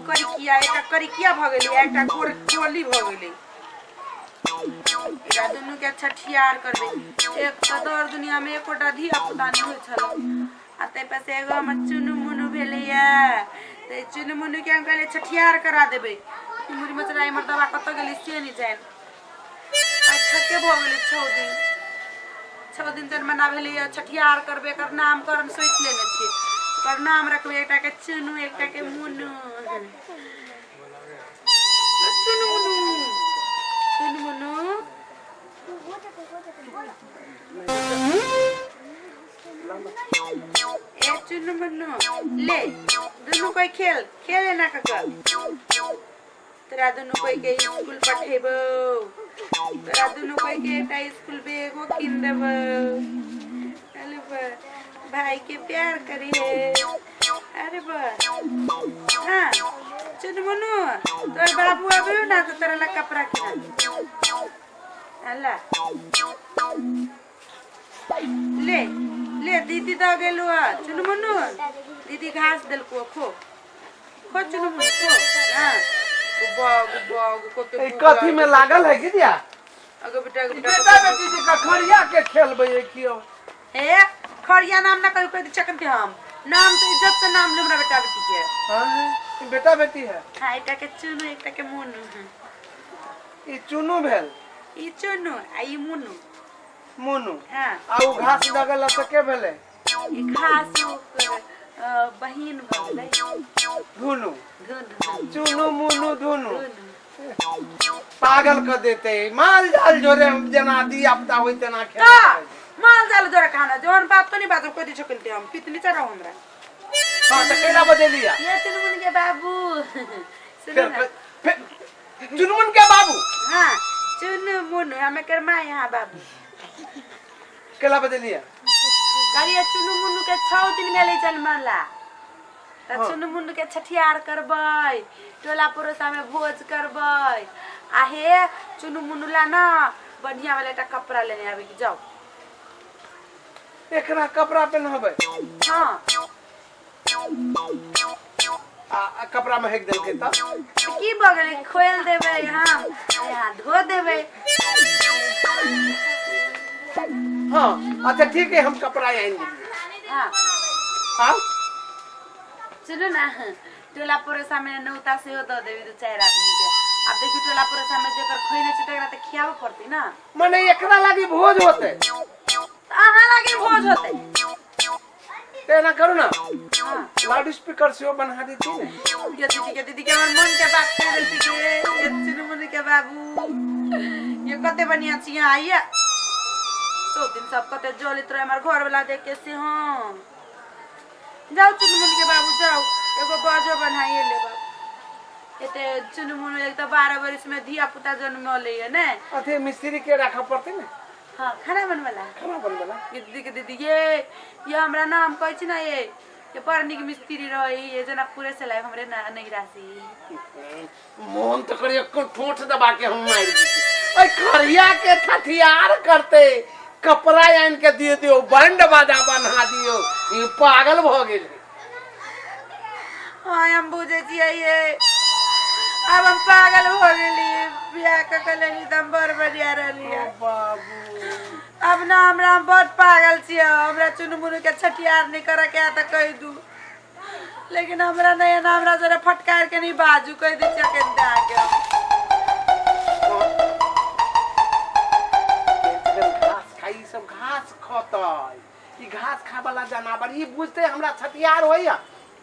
करिकिया, एकटा करिकिया भऽ गेलै, एकटा गोर गोली भऽ गेलै। एकरा दुनू के छठियार करबै। एक तऽ दर दुनिया में एकोटा धिया पुता नहि होइ छल, आ ताहि पर से एगो हमर चुनू मुनू भेलैया, तऽ चुनू मुनू के हम कहलियै छठियार करा देबै। ई मुड़ी मचरा इमहर दवा कतऽ गेलै से नहि जानि। आइ छठे भऽ गेलै 6 दिन, 6 दिन जन्मना भेलैया। छठियार करबै, एकर नामकरण सोचि लेने छियै। ओकर नाम रखबै एकटा के चुनू, एकटा के मुनू। चुनू मुनू, चुनू मुनू। ए चुनू मुनू, ले दुनू कोई खेल खेले ना ककर। तोरा दुनू कोई के स्कूल पठेबो, तोरा दुनू कोई के एकटा स्कूल बैगो कीन देबो। अरे बा, भाई के प्यार करी है। अरे बा, हाँ चुनू मुनू, तोर बाबू आबे ना तो तोरा ला कपड़ा किना। अल्लाह, ले ले, दीदी दऽ गेलु हँ। चुनू मुनू, दीदी घास देलको, खो खो चुनू मुनू, खो। हाँ बाग बाग कते ई कथी में लागल है गिदिया? अगे बेटा, अगे ई बेटा। बेटा बेटी जी का खड़िया के खेलबै है कियो? हे, खड़िया नाम ना कहियो, कह चकन के हम नाम तो इज्जत से नाम ले हमरा बेटा बेटी के। हाँ, ई बेटा बेटी है? हाँ, एकटा के चुनू, एकटा के मुनू। ई चुनू भेल? ई चुनू आ ई मुनू। मुनू। हाँ। आ उ घास दगल से के भेलै? ई घास ओकर बहिन भऽ गेलै। धुनु। धुनु। चुनू मुनू धुनु। धुनु। पागल कर देते, माल जाल जोरे जेना दिया पुता होई तेना खेल। का माल जाल जोरे खाना जोन बात तो नहीं बात कोई दी छकलते हम पितनी चढ़ाओ हमरा। हाँ, तो केना बदलिया? ये चुनमुन के बाबू, सुनो फिर ना। फिर चुनमुन के बाबू? हाँ, चुनमुन हमें कर माँ यहाँ बाबू। केला बदलिया? कहलिए चुनमुन के 6 दिन भेलै जन्मला तऽ। चुनमुन के छठियार करबै, टोला पड़ोसा में भोज करबै। आ हे, चुनमुन ला ना बढ़िया वाला एकटा कपड़ा लेने आबे के जाओ। एकरा कपड़ा पहनाबै? हाँ। आ कपड़ा में हेक देलकै तब? तऽ की भऽ गेलै? खोलि देबै हम, यहाँ धो देबै। हाँ, अच्छा ठीक है, हम कपड़ा आनि देलियै। हाँ। हाँ। सुनू ना, टोला पड़ोसा में नौता सेहो दऽ देबै दू चारि आदमी के। आब देखियौ, टोला पड़ोसा में जेकर खोइने छै तकरा तऽ खियाबऽ पड़तै ना। मने एकरा लागी भोज होते? तऽ अहाँ लागी भोज होतै। तऽ एना करू ना। हाँ। लाउड स्पीकर सेहो बना देती ने। ये दीदी के, दीदी के हमर मन के बात कह देलती के। ये चुनमुन के बाबू, ये कते बढ़िया छी। आइए सौ दिन सब कते जलित रहे हमर घर वाला देख के से। हाँ, जाओ चुनमुन के बाबू, जाओ, एगो बाजो बनाइए ले बाबू। एते चुनमुन एक तऽ 12 बरिस में धिया पुता जन्म ले ने। अथी मिस्त्री के राखऽ पड़तै ने। हाँ, खाना बनबला। खाना बनबला। ये दीदी के, दीदी, ये हमरा नाम कहै छी ना, ये बड़ नीक मिस्त्री रहे। ये जनकपुरे से लाइव हमरे ना नैहरा से। मोन तऽ करिए ठोठ दबा के हम मारि दी। ओइ खरिया के थथियार करते, कपड़ा आनि के दियो दियो, बैंड बाजा बना दियो, ई पागल भऽ गेल। हाँ, हम बुझे छियै, ये आब हम पागल भऽ गेली। बियाह कऽ के लेली तऽ हम बड़ बढ़िया रहलियै। बाबू। अब ना हमरा, हम बड़ पागल छियै। हमरा चुनु मुनु के छठियार नहीं करे के तऽ कहि दू, लेकिन हमरा नहीं ना, हमरा जरा फटकार के नहीं बाजू। कहि दै छियै अखन अहाँके हम। घास खाई, ई सब घास खतै, ई घास खाय वाला जनावर, ई बुझते हमरा छठियार होइया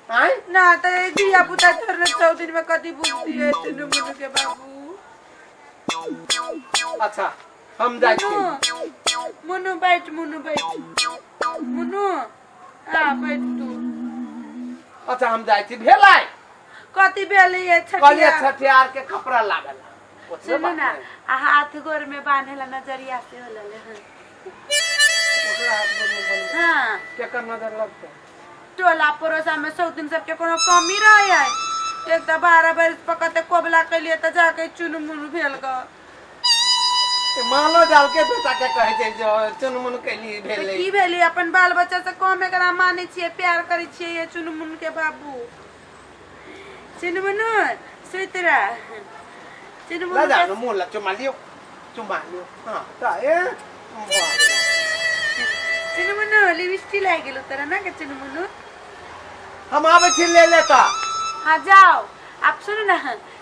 आँय? ना तऽ ई धिया पुता थोड़े 6 दिन में कथी बुझतियै चुनु मुनु के बाबू? अच्छा, हम जाइ छी। मुनु, मुनु बैठ, मुनु बैठ, मुनु आ बैठ तू। अच्छा, हम जाइ छी, भेलै? कथी भेलै ये? कहलियै छठिया। छठियार के कपड़ा लागल ओतबे सुनू बात ना। नहि। आ हाथ गोर में बांधेला नजरिया से होलल हँ। ओकरा हाथ गोर में बन्हबै? हाँ। केकर नजर लगतै? टोला पड़ोसा में सौ दिन सबके कोनो कमी रहे है? एक तऽ 12 बरिस पर कते कोबला कैलिए तऽ जाके चुनमुन भेल ग। ए, मालो जाल के बेटा के कहै छै जे चुनमुन कैली। तऽ भेलै। की भेलै? अपन बाल बच्चा से कम एकरा मानै छियै, प्यार करै छियै? ये चुनमुन के बाबू, चुनमुनु सुति रह चुनमुनु ला जा मुँह ला चुमा लियो, चुमा लियो। हाँ तऽ ए चुनमुनु लिपस्टिक लागि गेलो तोरा ना के चुनमुनु। हम आबै छी ले ले तऽ। हाँ जाओ आप सुनू ना,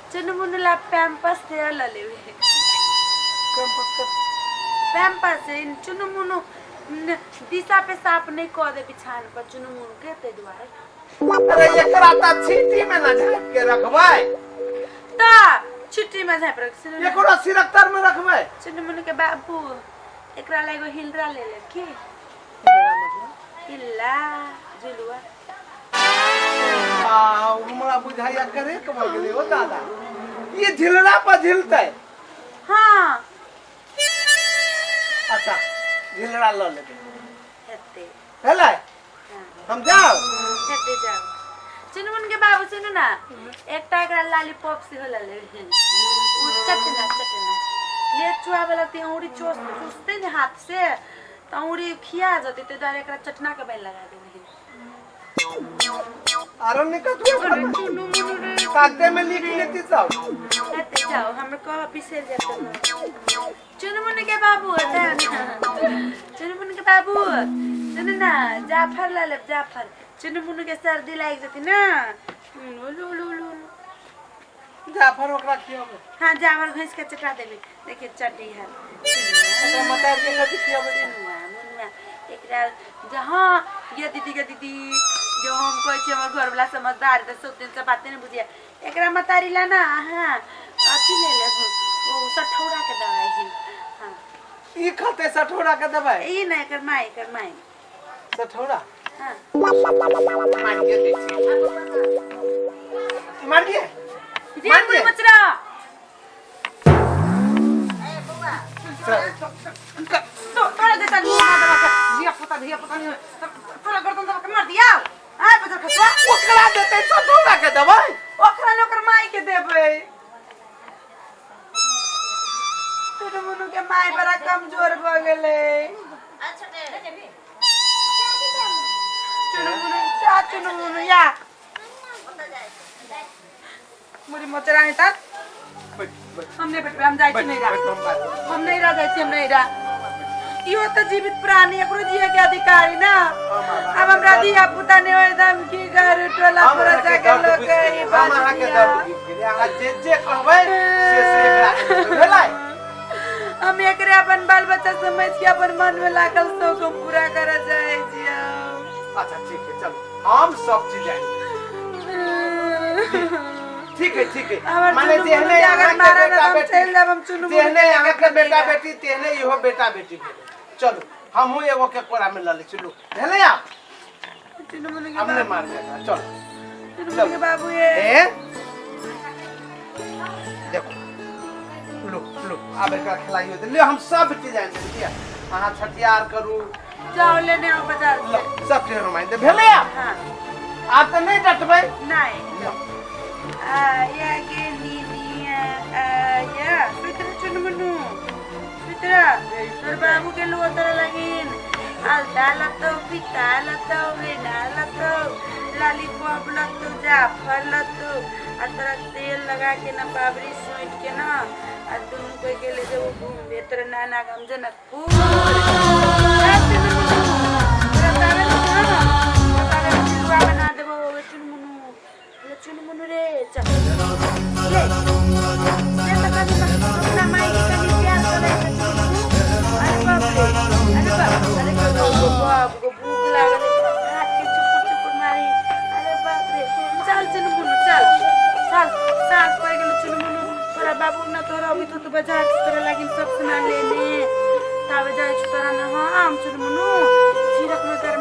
चुनमुनु ला पैम्पस दे ल लेबे। कैंपस के पैम्पस चुनमुनु दिशा पे साफ नहीं कऽ दे बिछान पर चुनमुनु के, ताहि दुआरे। अरे एकरा तऽ छीटी में ना झाँप के रखबै। तऽ छुट्टी में झाँप रख सुनू ना। एकरो सिरकतर में रखबै। चुनमुनु के बाबू एकरा ला एगो हिलरा ले ले की हिल्ला झुलुआ। आ हमरा बुझाइया करे के भऽ गेलै ओ दादा, ई झिलरा पर झिलतै। हाँ अच्छा झिलरा लऽ लेबै। हेतै। भेलै? हाँ। हम जाउ? हेतै जाउ। चुनमुन के बाबू सुनू ना, एकटा एकरा लालीपॉप सेहो लऽ लेबै। ओ चटना चटना ले चुआ वाला ते औरी चोस चूसते ने हाथ से तऽ औरी खिया जेतै, ताहि दुआरे एकरा चटना के बैन लगा देबै। आरो निकल अरे चुनु मुनु रे, कागजे में लिख लेती सब। हेतै जाउ, हमर कह बिसरि जायत। चुनमुन के बाबू चुनमुन के बाबू सुनू ना, जाफर लऽ लेब जाफर। चुनमुन के सर्दी लागि जेतै ना। लू लू लू जाफर ओकरा खियाबै। हाँ जाफर घसि के चटा देबै। देखिए चड्डी है ओकरा मतार के कथी खियाबै? मुनुआ मुनुआ एकरा जहाँ ये दीदी के दीदी जो हम कहै छी हमर घरवाला समझदार तऽ सब दिन से बाते नहीं बुझिए। एकरा मतारी ला ना हाँ अथी ले ले ओ सठौरा के दवाई है। हाँ ई खते सठौरा के दवाई? ई ना एकर माई, एकर माई सठौरा। हाँ मार के दै छी, मार दिए रे मार मुड़ी दिए। मचरा तो तोरा जैसा मुंह मार दबा के धिया पुता, धिया पुता नहीं तोरा गर्दन दबा के मार दिया। आय बजर खसवा ओकरा देतै सठौरा के दवाई? ओकरा ने ओकर माई के देबै। चुनमुनु के माई बड़ा कमजोर भऽ गेलै। चुनमुनु जा चुनमुनु या मुरी मोचरा नहीं तात। बैठ बैठ। हम नहीं बैठबै, हम जाइ छी बैठ नहीं रह, बैठ, हम बात करब। हम नहीं रह जाइ छी, हम नहीं रह। इहो तऽ जीवित प्राणी, एकरो जिए के अधिकारी ना। अब हमरा धिया पुता नहीं होय तऽ हम की करू? टोला हम पड़ोसा अहाँके के दर्द लोग बुझि गेलियै, हम अहाँके दर्द बुझि गेलियै। अहाँ जे जे कहबै से से एकरा भेलै। हम एकरे अपन बाल बच्चा समझ के अपन मन में लागल शौक हम पूरा करऽ चाहै छियै। अच्छा ठीक है, चलो हम सब चीज आनि ठीक है, ठीक है। हमर माने चुनु जेहने मुनु के अगर अहाँके मारा ना बेटा तऽ हम बेटी चलि जायब, हम चुनु मुनु जेहने के अहाँके लेके बेटा नहीं बेटी तेहने इहो बेटा बेटी भेलै। चलू हमहूँ एगो के कोरा में लऽ लै छी। लू भेलै आब? चुनु मुनु के हम नहि बाबू मारबै एकरा, चलू। चुनु मुनु के बाबू ये ए देखो लो लो आब एकरा खिलाइयो दे। ले हम सब चीज आनि देब। लिअ अहाँ छठियार करू। जाओ लेने आओ बाजार लो से। सब चीज हम आनि देब। भेलै आब? हाँ। आब तऽ नहि डटबै? नहीं। लो। आया के नीनिया आया सुतरा चुनमुनु सुतरा, तोर बाबू के लो तोरा लगिन आलता लतो, फीता लतो, बेना लतो, लॉलीपॉप लतो, जाफर लतो आ तोरा तेल लगा के ना पाबड़ी सोंट के ना आ दुनू कोई के ले जेबो घूमबे तोरा नाना गाम जनकपुर। आ चुनमुनु तोरा तारे ना तारे चिलुआ बना देबो। चुनमुनु ले चुनमुनु रे चल ले ले त कनी अपना माई के कनी प्यार करे त चुनमुनु। अरे बाप रे, अरे बाप, अरे गो बाप गो भूख लागल है, हाथ के चुपुर चुपुर मारी। अरे बाप रे, चल चुनमुनु चल चल, साँझ पड़ गेलो चुनमुनु। तोरा बाबू ना तोरा अभी तो बाजार से तोरा लागिन सब सामान लेने ताबे जाइ छु तोरा ना। हम चुनमुनु चिरक में गरमा